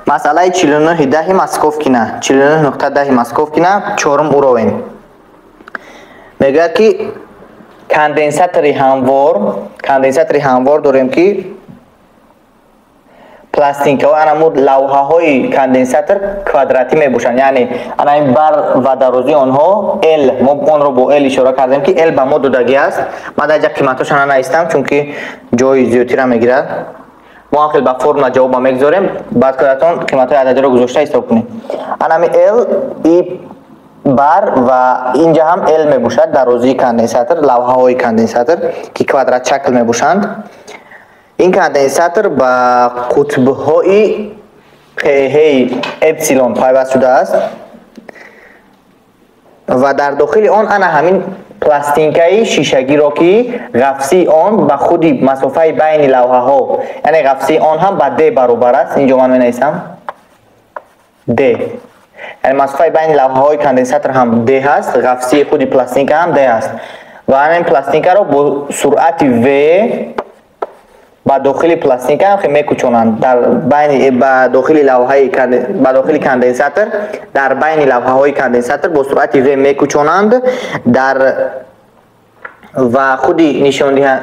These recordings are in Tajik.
Масъалаи 49 даҳи Московкина, 49.10 Московкина, чорум уровень. Мегӯяд ки конденсатори ҳамвор дорем ки пластинкаҳо анамуд лавҳаҳои конденсатор квадратӣ мебошанд, яъне ана ин бар ва дарозии онҳо L, мо онро бо L ишора кардем ки L ба мо додагӣ аст. Ман дар ҷа қиматҳошро нанавистам, чунки ҷои зиёдтира мегирад. Мо ҳам хел ба формула ҷавоба мегузорем, баъд худатон қиматҳои ададиро гузошта ҳисоб кунед. Анами L и бар ва инҷа ҳам L мебошад, дарозии конденсатор, лавҳаҳои конденсатор ки квадратшакл мебошанд. Ин конденсатор ба қутбҳои ПХ эпсилон пайваст шудааст ва дар дохили он ана ҳамин пластинкаи шишагиро ки ғафсии он ба худи масофаи байни лавҳаҳо, яъне ғафсии он ҳам ба D баробар аст. Инҷо ман менависам D, яъне масофаи байни лавҳаҳои конденсатор ҳам D ҳаст, ғафсии худи пластинка ҳам D ҳаст ва ҳамин пластинкаро бо суръати V ба дохили пластинка ҳам мекӯчонанд, дар байни ба дохили лавҳаи ба дохили конденсатор, дар байни лавҳаҳои конденсатор бо суръати V мекӯчонанд дар ва худи нишондиҳа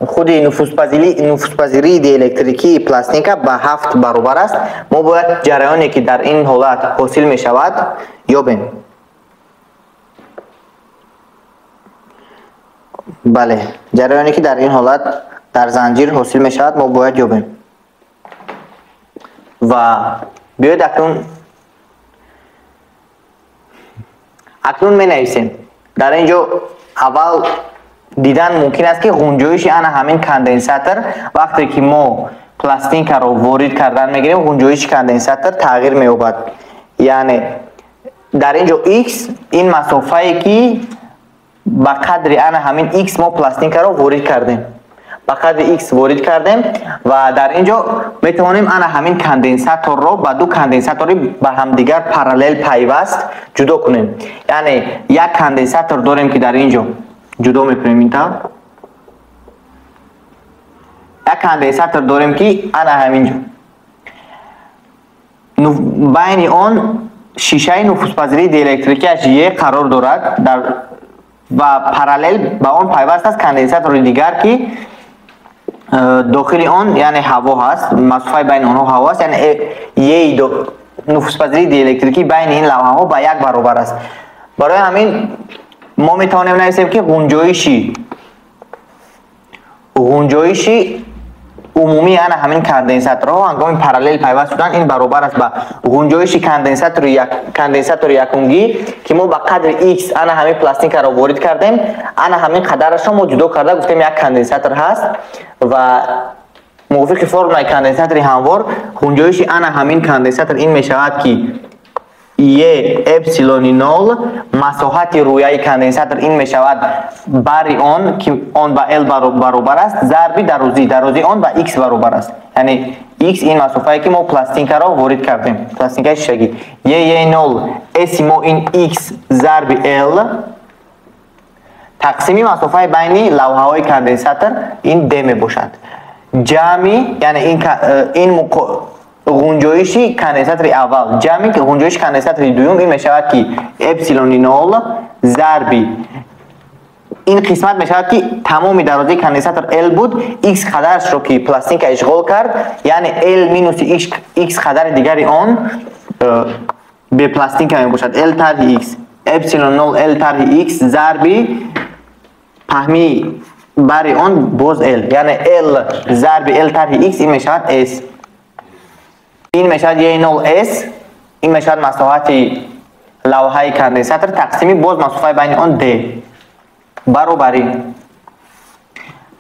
худи нуфузпазирии диэлектрикии пластинка ба 7 баробар аст. Мо бояд ҷараёне ки дар ин ҳолат ҳосил мешавад ёбем. Бале, ҷараёне ки дар ин ҳолат дар занҷир ҳосил мешавад мо бояд ёбем. Ва биёед акнун менависем. Дар ин ҷо аввал дидан мумкин аст ки ғунҷоиши ана ҳамин конденсатор вақте ки мо пластинкаро ворид кардан мегирем, ғунҷоиши конденсатор тағйир меёбад. Яъне дар ин ҷо x ин масофае ки ба қадри ана ҳамин x мо пластинкаро ворид кардем, ба қадри x ворид кардем ва дар ин ҷо метавонем ана ҳамин конденсаторро ба ду конденсатори ба ҳамдигар параллел пайваст ҷудо кунем. Яъне як конденсатор дорем ки дар ин ҷо ҷудо мекунем ин тавр. Як конденсатор дорем ки ана ҳамин ҷо байни он шишаи нуфузпазирии диэлектрикиаш Е қарор дорад дар ва параллел ба он пайваст аст конденсатори дигар ки дохили он яъне ҳаво ҳаст, масофаи байни онҳо ҳаво аст, яъне Е нуфузпазирии диэлектрикӣ байни ин лавҳаҳо ба 1 баробар аст. Барои ҳамин мо метавонем нависем ки ғунҷоиши умумии ана ҳамин конденсаторҳо ҳангоми параллел пайваст шудан ин баробар аст ба ғунҷоиши конденсатори якумгӣ ки мо ба қадри x ана ҳамин пластинкаро ворид кардем, ана ҳамин қадарашро мо ҷудо карда гуфтем як конденсатор ҳаст ва мувофиқи формулаи конденсатори ҳамвор ғунҷоиши ана ҳамин конденсатор ин мешавад ки Е эпсилони нол масоҳати рӯяи конденсатор ин мешавад бари он ки он ба L баробар аст зарби дарозии он ба x баробар аст. Яъне x ин масофае ки мо пластинкаро ворид кардем, пластинкаи шишагӣ. Е нол S мо ин x зарби L тақсими масофаи байни лавҳаҳои конденсатор ин D мебошад. Ҷамъи, яъне ин ғунҷоиши конденсатори аввал ҷамъи ғунҷоиши конденсатори дуюм ин мешавад ки эпсилони нол зарби ин қисмат мешавад ки тамоми дарозии конденсатор L буд, x қадарашро ки пластинка ишғол кард, яъне L минуси x қадари дигари он бепластинка мебошад. L тарҳи x эпсилон нол L тарҳи x зарби паҳмии бари он боз L, яъне L зарби L тарҳи x ин мешавад S. Ин мешавад E0 S, ин мешавад масоҳати лавҳаи конденсатор тақсими боз масофаи байни он D баробарӣ.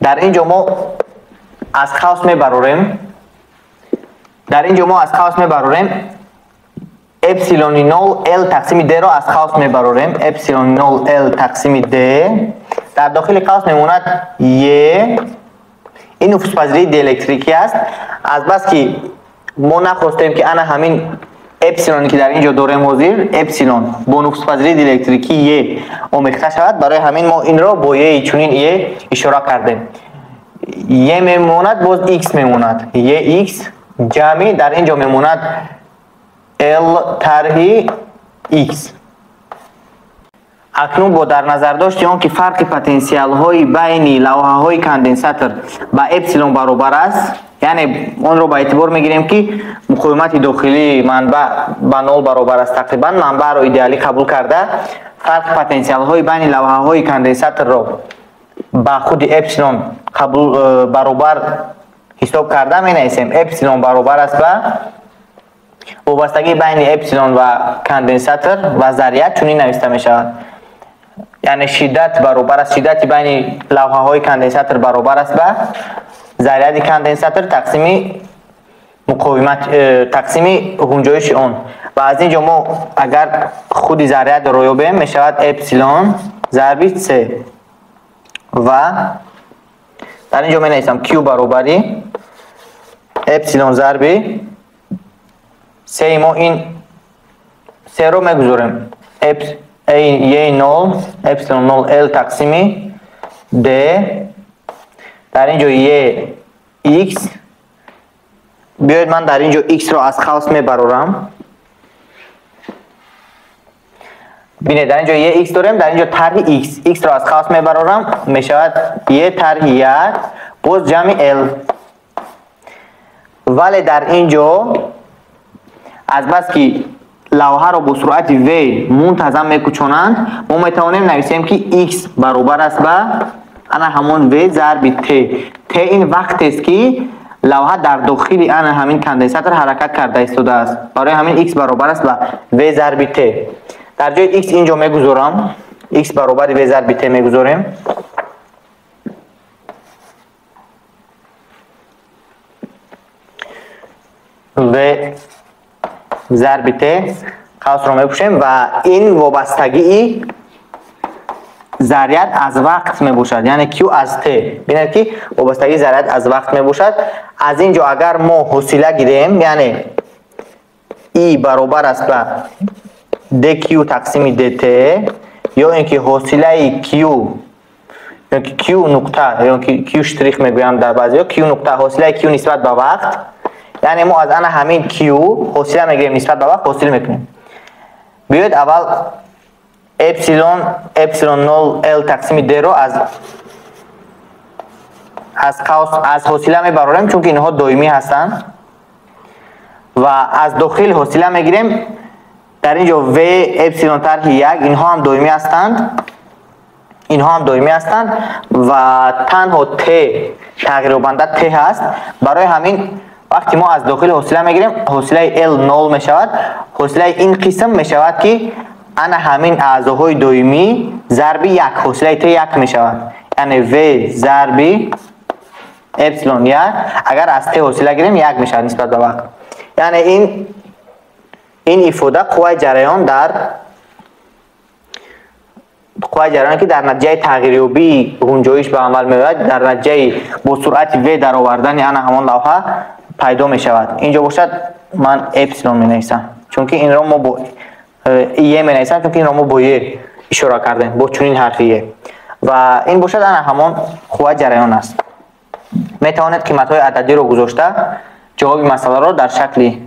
Дар ин ҷо мо аз қавс мебарорем. Дар ин ҷо мо аз қавс мебарорем эпсилони нол L тақсими D-ро аз қавс мебарорем. Эпсилони нол L тақсими D дар дохили қавс мемонад Е. Ин нуфузпазирии диэлектрикӣ аст. Аз бас ки мо нахостем ки ана ҳамин эпсилоне ки дар ин ҷо дорем ҳозир эпсилон бо нуфузпазирии диэлектрикӣ Е омехта шавад, барои ҳамин мо инро бо Е чунин Е ишора кардем. Е мемонад, боз X мемонад. Е X ҷамъи дар ин ҷо мемонад L тарҳи X. Акнун бо дар назардошти он ки фарқи потенсиалҳои байни лавҳаҳои конденсатор ба эпсилон баробар аст, яъне онро ба эътибор мегирем ки муқовимати дохилии манбаъ ба нол баробар аст, тақрибан манбаъро идеалӣ қабул карда фарқи потенсиалҳои байни лавҳаҳои конденсаторро ба худи эпсилон қабул баробар ҳисоб карда менависем. Эпсилон баробар аст ба вобастагии байни эпсилон ва конденсатор ва заряд чунин нависта мешавад. Яъне шиддат баробар аст, шиддати байни лавҳаҳои конденсатор баробар аст ба заряди конденсатор тақсими муқовимат, тақсими гунҷоиши он. Ва аз ин ҷо мо агар худи зарядро ёбем, мешавад эпсилон зарби с. Ва дар ин ҷо менависам q баробари эпсилон зарби с. Мо ин с-ро мегузорем. E0 эпсилон 0 L тақсими D, дар ин ҷо E X. Биёед ман дар ин ҷо X-ро аз қавс мебарорам. Бинед, дар ин ҷо E X дорем, дар ин ҷо тарҳи X. X-ро аз қавс мебарорам, мешавад E тарҳи 1 боз ҷамъи L. Вале дар ин ҷо аз бас ки лавҳаро бо суръати V мунтазам мекӯчонанд, мо метавонем нависем ки X баробар аст ба ана ҳамон V зарби T. T ин вақтест ки лавҳа дар дохили ана ҳамин конденсатор ҳаракат карда истодааст. Барои ҳамин X баробар аст ба V зарби T. Дар ҷои X ин ҷо мегузорам. X баробари V зарби T мегузорем. V зарби T қавсро мепӯшем ва ин вобастагии заряд аз вақт мебошад, яъне Q аз T. Бинед ки вобастагии заряд аз вақт мебошад. Аз ин ҷо агар мо ҳосила гирем, яъне I баробар аст ба dq тақсими dt, ё ин ки ҳосилаи Q, ё ки Q нуқта, ё ки Q штрих мегӯянд дар баъзеҳо, Q нуқта, ҳосилаи Q нисбат ба вақт, яъне мо аз ана ҳамин Q ҳосила мегирем, нисбат ба вақт ҳосил мекунем. Биёед аввал эпсилон эпсилон 0 L тақсими D-ро аз қавс аз ҳосила мебарорем, чунки инҳо доимӣ ҳастанд, ва аз дохил ҳосила мегирем. Дар ин ҷо V эпсилон тарҳи 1, инҳо ҳам доимӣ ҳастанд, инҳо ҳам доимӣ ҳастанд ва танҳо T тағйирёбанда T ҳаст. Барои ҳамин вақти мо аз дохил ҳосила мегирем, ҳосилаи L 0 мешавад. Ҳосилаи ин қисм мешавад ки ана ҳамин аъзоҳои доимӣ зарби 1, ҳосилаи T 1 мешавад. Яъне V зарби эпсилон 1, агар аз T ҳосила гирем 1 мешавад нисбат ба вақт. Яъне ин ифода қувваи ҷараён дар қувваи ҷараёне ки дар натиҷаи тағйирёбии гунҷоиш ба амал меояд, дар натиҷаи бо суръати V даровардани ана ҳамон лавҳа пайдо мешавад. Инҷо бошад ман эпсилон менависам, чунки инро мо бо Е менависам, чунки инро мо бо Е ишора кардем, бо чунин ҳарфи Е. Ва ин бошад ана ҳамон қувваи ҷараён аст. Метавонед қиматҳои ададиро гузошта ҷавоби масъаларо дар шакли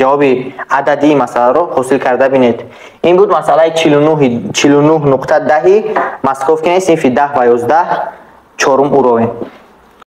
ҷавоби ададии масъаларо ҳосил карда бинед. Ин буд масъалаи 49.10 Московкини синфи 10 ва 11 чорум уровень.